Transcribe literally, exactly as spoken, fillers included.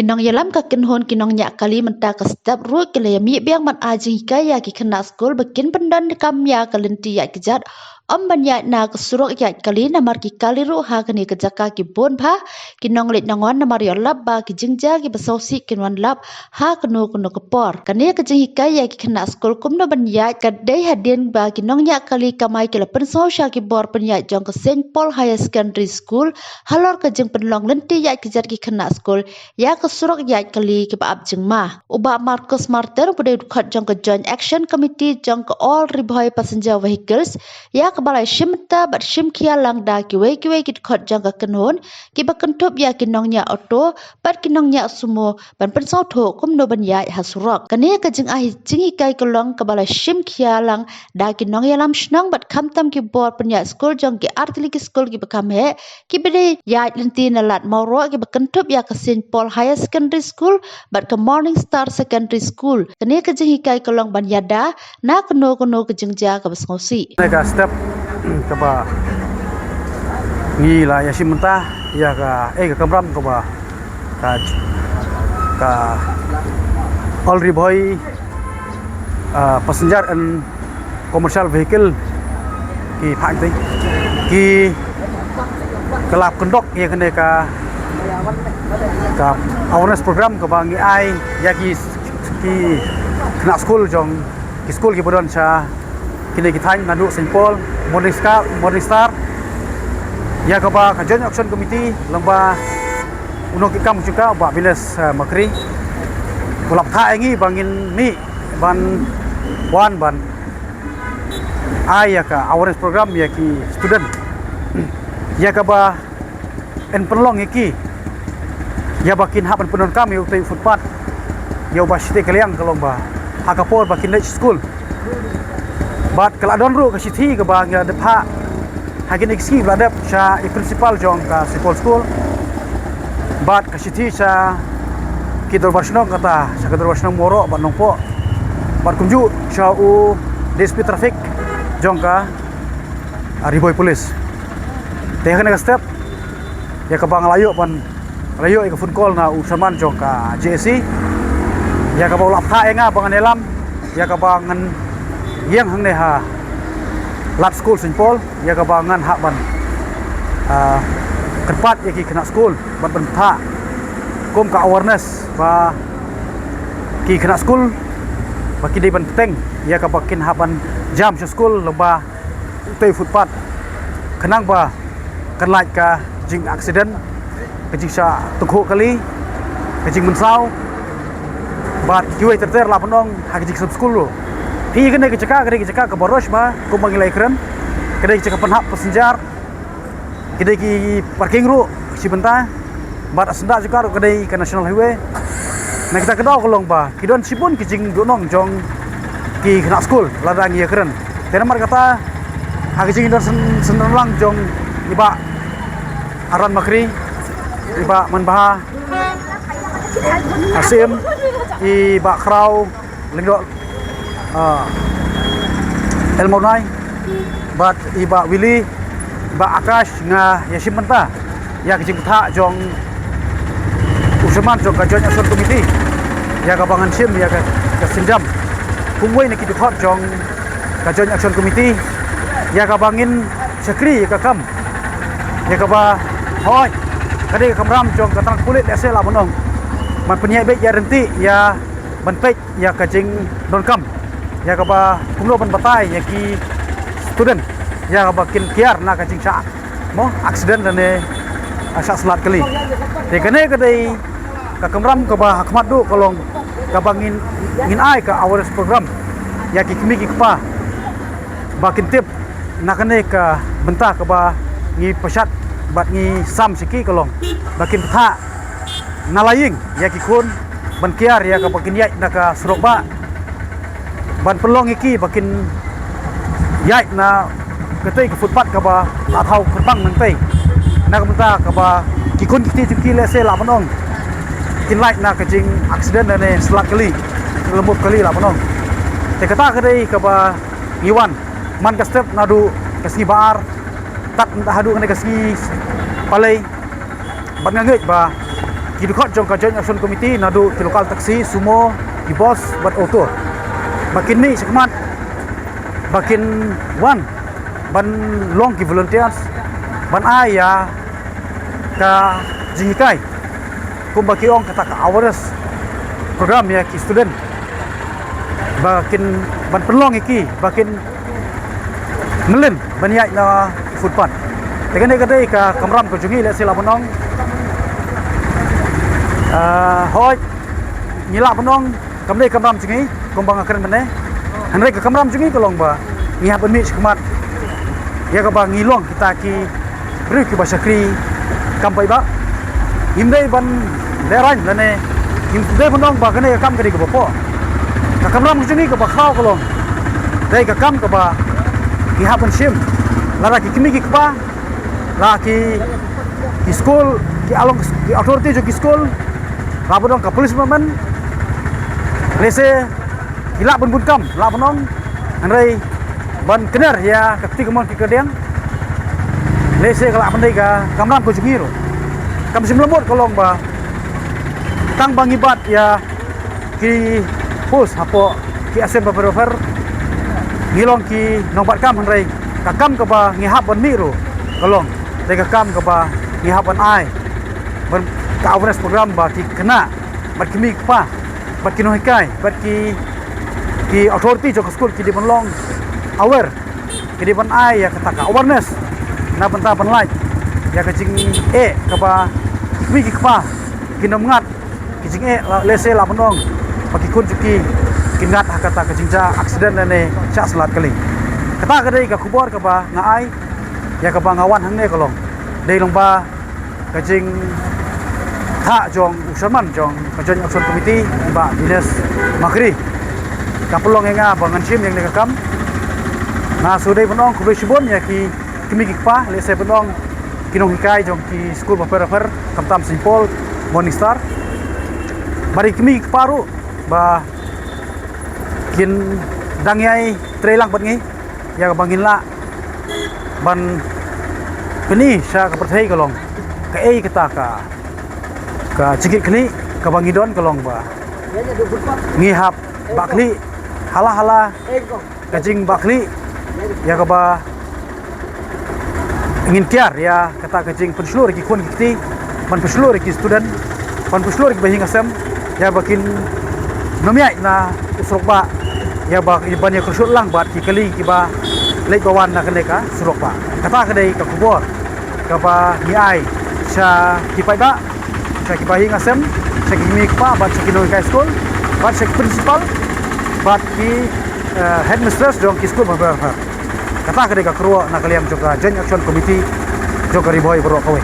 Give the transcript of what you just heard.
Ki nongïalam ka kynhun ki nongñiah kali mynta ka step ruh ki la ïamih biang ban ai jinghikai ïa ki khynnah skul ba kin pyndon kam ïa ka lynti ïaid kjat, ym ban ïaid na ka surok ïaid kali namar ki kali ruh ha kane ka jaka ki bun bha ki nongleit nongon namar ïoh lap ba ki jingjia kiba sngewsih kin wan lap ha kano kano ka por. Kane ka jinghikai ïa ki khynnah skul kumno ban ïaid ka dei hadien ba ki nongñiah kali kamai ki la pynsngew sha ki bor pynïaid jong ka Saint Paul Higher Secondary School halor ka jingpynlong lynti ïaid kjat ki khynnah skul ïa ka surok ïaid kali kiba ap jingma. U Bah Marcus Martyr uba dei u dkhot jong ka Joint Action Committee jong ka All Ri Bhoi Passenger Vehicles ïa kaba la shim bynta bad shim khia lang da kiwei kiwei ki dkhot jong ka kynhun kiba kynthup ïa ki nongñiah auto bad ki nongñiah sumo ban pynsngewthuh kumno ban ïaid ha surok. Kane ka jingai jinghikai ka long kaba la shim khia lang da ki nongïalam shnong bad khamtam ki bor pynïaid skul jong ki artylli ki skul kiba kham heh kiba dei ïaid lynti na Lad Mawroh kiba kynthup ïa ka Saint Paul Higher Secondary School bad ka Morning Star Secondary School. Kane ka jinghikai ka long ban ïada na kano kano ka jingjia kaba sngewsih. Kane ka step kaba ngi la ïa shim bynta ïa ka, eh, ka kamram kaba ka, ka All Ri Bhoi, ah, Passenger and Commercial Vehicle ki phah te ki ka la kyndok ïa kane ka, ka awareness program kaba ngi ai ïa ki, ki khynnah skul jong ki skul kiba don sha kine ki thaiñ naduh Saint Paul, Morning Star, Morning Star. Ïa kaba ka Joint Action Committee lyngba u nongkitkam jong ka, Bah Binesh, eh, Makri, u la phah ïa ngi ba ngin mih ban wan ban ai ïa ka awareness program ïa ki student ïa kaba yn pynlong ïa ki ïa ba kin hap ban pyndonkam ïa utei u footpath ïa uba shiteng ka liang ka long ba ha ka por ba kin leit skul. Bad ka la don ruh ka shithi kaba ngi la dep phah ha kine ki sngi ba la dep sha i principal jong ka Saint Paul School bad ka shithi sha ki dorbar shnong kata, sha ka dorbar shnong Mawroh bad Nongpoh bad kumjuh sha u D S P traffic jong ka, ah, Ri Bhoi Police. Te ha kane ka step ïa kaba nga la ïoh ban, la ïoh ïa ka phone call na u chairman jong ka J A C ïa kaba u la phah ïa nga ba ngan ïalam ïa kaba ngan ïeng hangne ha Lad School Saint Paul ïa kaba ngan hap ban, ah, kyrpad ïa ki khynnah skul ban pynthah kum ka awareness ba ki khynnah skul ba ki dei ban bteng ïa kaba kin hap ban jam sha skul lyngba utei u footpath khnang ba kan lait ka jing accident, ka jingshah tyngkhuh kali, ka jingmynsaw bad kiwei ter ter lah ban ong ha ka jingshem skul ruh. Te kane ka jaka ka dei ka jaka kaba rush bha kumba ngi la ïakren, ka dei ka jaka pynhap passenger, ka dei ki parking ruh shi bynta bad ha syndah jaka ruh ka dei ka National Highway. Na kita ka daw ka long ba ki don shibun ki jingduhnong jong ki khynnah skul lada ngi ïakren. Te namar kata ha ka jingdon syn-, synran lang jong i Bah Aran Makri, i Bah Manbha Asim, i Bah Khraw Lyngdoh, ah, Elmornai bad i Bah Willy, Bah Akash, nga ïa shim bynta ïa ka jingpynthah jong u chairman jong ka Joint Action Committee ïa kaba ngan shim ïa ka, ka sienjam kumwei na ki dkhot jong ka Joint Action Committee ïa kaba ngin shakri ïa ka kam ïa kaba hoi ka dei ka kamram jong ka tnat pulit lehse lah ban ong ban pynïaid beit ïa ryntih ïa ban peit ïa ka jingdonkam ïa kaba kumno ban batai ïa ki student ïa kaba kin kiar na ka jingshah mo accident lane, ah, shah slad kali. Te kane ka dei ka kamram kaba ha khmat duh ka long kaba ngin, ngin ai ka awareness program ïa ki kmie ki kpa ba kin tip na kane ka bynta kaba ngi pyrshah bad ngi sam sha ki ka long ba kin pynthah na la ïing ïa ki khun ban kiar ïa kaba kin ïaid na ka surok bah ban pynlong ïa ki ba kin ïaid na katei ka footpath kaba la thaw kyrpang nangtei. Na ka bynta kaba ki khun ki kti jong ki lehse lah ban ong kin lait na ka jing accident lane slad kali, lymmup kali lah ban ong. Te kata ka dei kaba ngi wan man ka step naduh ka sngi ba ar tad haduh kane ka sngi palei. Bad nga ngeit ba ki dkhot jong ka Joint Action Committee, naduh ki local taxi, sumo, ki bus bad auto, ba kin mih shakhmat, ba kin wan ban long ki volunteers, ban ai ïa ka jinghikai, kumba ki ong kata ka awareness program ïa ki student, ba kin, ban pynlong ïa ki ba kin mlien ban ïaid na footpath. Te kane ka dei ka kamram ka jong ngi, lehse lah ban ong, ah, hooid, ngi lah ban ong kam dei kamram jong ngi, kumba nga kren mynne. Hynrei ka kamram jong ngi ka long ba ngi hap ban mih shakhmat ïa kaba ngi long kita ki briew kiba shakri kam paidbah. Ngim dei ban lehraiñ lane ngim dei ban ong ba kane ka kam ka dei kaba poh. Ka kamram ka jong ngi kaba khraw ka long, dei ka kam kaba ngi hap ban shim, lada ki kmie ki kpa, la ki, ki skul, ki along, ki authority jong ki skul, lah ban ong ka police department, lehse ki lah ban bun kam, lah ban ong, hynrei ban kner ïa ka kti kamon ki kyrdiang, lehse ka lah ban dei ka kamram ka jong ngi ruh. Kam shym la mut ka long ba tang ba ngi bat ïa ki post hapoh ki asem bapher bapher, ngi long ki nongbat kam, hynrei ka kam kaba ngi hap ban mih ruh ka long, dei ka kam kaba ngi hap ban ai, ban, ka awareness program ba ki khynnah bad ki kmie ki kpa bad ki nonghikai bad ki, ki authority jong ka skul ki dei ban long aware, ki dei ban ai ïa kata ka awareness na bynta ban lait ïa ka jingeh kaba ki kmie ki kpa kin ym ngat, ki jingeh, la, lehse lah ban ong ba ki khun jong ki kin ngat ha kata ka jingjia accident lane shah slad kali. Kata ka dei ka khubor kaba nga ai, ïa kaba nga wan hangne ka long, dei long ba ka jingthah jong u chairman jong ka Joint Action Committee, i Bah Dinesh Makri, ka pynlong ïa nga ba ngan shim ïa kane ka kam. Nga shu dei ban ong khublei shibun ïa ki kmie ki kpa, lehse ban ong ki nonghikai jong ki skul bapher bapher, khamtam Saint Paul, Morning Star, bad ki kmie ki kpa ruh ba kin dang ïai trei lang bad ngi ïa kaba ngin lah ban pyni sha ka pyrthei ka long kaei kata ka, ka jingkitkhlieh kaba ngi don ka long ba ngi hap bah khlieh hala hala ka jingbah khlieh ïa kaba ngin tiar ïa kata ka jingpynshlur ïa ki khun ki kti, ban pynshlur ïa ki student, ban pynshlur ïa ki bahaïing hasem, ïa ba kin nym ïaid na u surok bah, ïa ba ban ïa kyrshuh lang bad ki kali kiba leit ba wan na kane ka surok bah. Kata ka dei ka khubor kaba ngi ai sha ki paidbah, sha ki bahaïing hasem, sha ki kmie kpa bad sha ki nonghikai skul bad sha ki principal bad ki, eh, headmistress jong ki skul bapher bapher. Kata ka dei ka kyrwoh na ka liang jong ka Joint Action Committee jong ka Ri Bhoi baroh kawei.